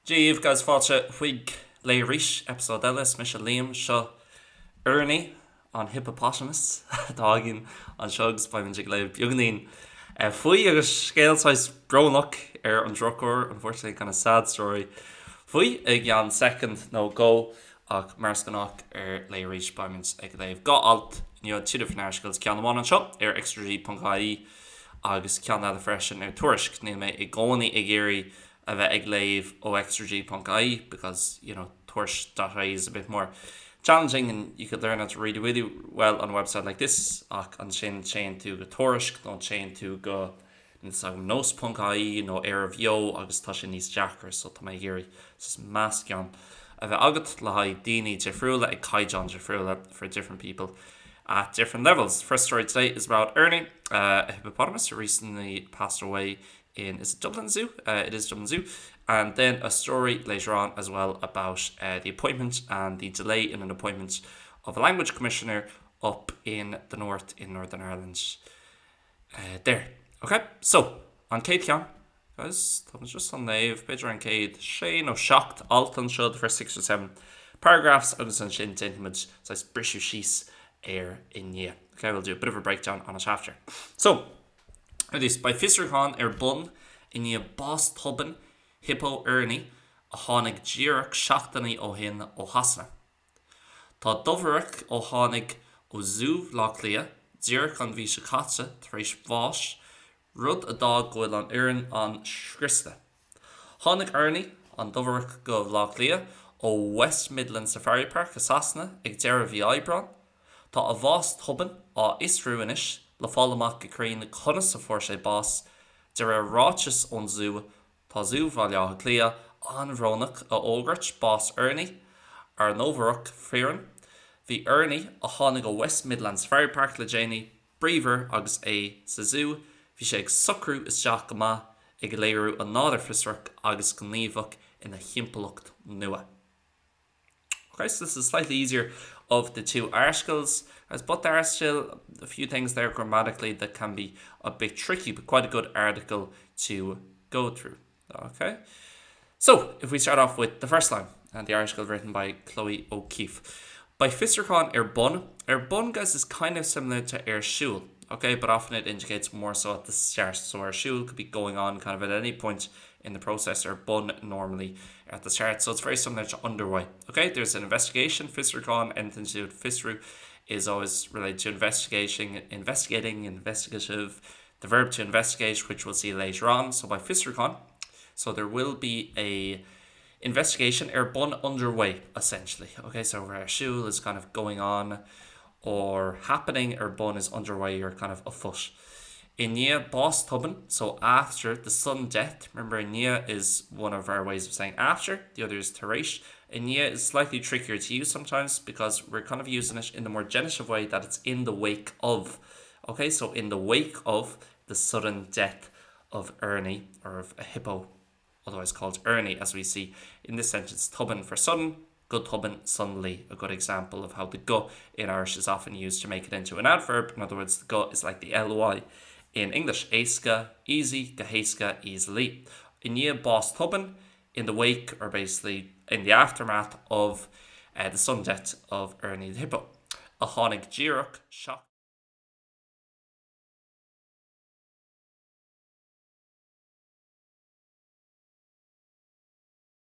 Dia dhaoibh guys fáilte chuig Léigh Arís, episode eile, is mise Liam, seo Ernie, an hippopotamus atá againn anseo agus beimid ag léamh beagáinín faoi agus scéal saghas brónach ar an drochuair, unfortunately kind of sad story faoi i gceann soicind nó dhó ach mar is gnách ar Léigh Arís beimid ag léamh dhá alt inniu, two different articles, ceann amháin anseo ar extrag.ie agus ceann eile freisin ar Tuairisc, níl mé i gcónaí ag iarraidh a bheith ag léamh ó extrag.ie because, you know, tuairisc.ie is a bit more challenging and you could learn how to read really well on a website like this ach ansin téann tú go Tuairisc nó téann tú go nós.ie nó Éire Bheo agus tá sé níos deacra so tá mé ag iarraidh meascán a bheith agat le haghaidh daoine difriúla ag caighdeáin difriúla for different people at different levels. First story today is about Ernie, uh, a hippopotamus who recently passed away in is it Dublin Zoo? Uh, it is Dublin Zoo. And then a story later on as well about uh, the appointment and the delay in an appointment of a language commissioner up in the north in Northern Ireland. Uh, there. Okay, so an chéad cheann guys, tá just an léamh b'fhéidir an chéad sé nó seacht alt anseo the first 6 or 7 paragraphs agus ansin déanfaimid saghas briseadh síos air i ndiaidh. Okay, we'll do a bit of a breakdown on it after. So, Ar dtús, beidh fiosrúchán ar bun i ndiaidh bás tobann hippo Ernie a tháinig díreach seachtainí ó shin ó Shasana. Tá dobhareach ó tháinig ó Zú Bhaile Átha Cliath díreach an mhí seo caite tar éis bháis, rud a d'fhág go bhfuil an fhoireann an-scriosta. Tháinig Ernie, an dobhareach go Baile Átha Cliath ó West Midlands Safari Park i Sasana ag deireadh mhí Aibreáin. Tá a bhás tobann á fhiosrú anois le fáil amach go cruinn conas a fuair sé bás. De réir ráiteas ón zú, tá Zú Bhaile Átha Cliath an-bhrónach a fhógairt bás Ernie, ár ndobhareach fireann. Bhí Ernie, a tháinig ó West Midlands Safari Park le déanaí, bríomhar agus é sa zú, bhí sé ag socrú isteach go maith, ag léiriú a nádúr fiosrach agus gníomhach ina thimpeallacht nua. Okay, so this is slightly easier of the two articles, but there are still a few things there grammatically that can be a bit tricky, but quite a good article to go through. Okay. So, if we start off with the first line, and the article written by Chloe O'Keefe. Beidh fiosrúchán ar bun. Ar bun, guys, is kind of similar to ar siúl, okay, but often it indicates more so at the start. So ar siúl could be going on kind of at any point in the process, ar bun normally at the start. So it's very similar to underway. Okay, there's an investigation, fiosrúchán, anything to do with fiosrú is always related to investigation, investigating, investigative, the verb to investigate, which we'll see later on. So beidh fiosrúchán, so there will be a investigation ar bun underway essentially. Okay, so ar siúl is kind of going on or happening ar bun is underway or kind of afoot. I ndiaidh bás tobann, so after the sudden death, remember i ndiaidh is one of our ways of saying after, the other is tar éis. I ndiaidh is slightly trickier to use sometimes because we're kind of using it in the more genitive way that it's in the wake of. Okay, so in the wake of the sudden death of Ernie, or of a hippo, otherwise called Ernie, as we see in this sentence, tobann for sudden, go tobann suddenly, a good example of how the go in Irish is often used to make it into an adverb. In other words, the go is like the ly in English. Éasca, easy, go héasca, easily. I ndiaidh bás tobann, in the wake, or basically in the aftermath of uh, the sudden death of Ernie the hippo. A tháinig díreach seach.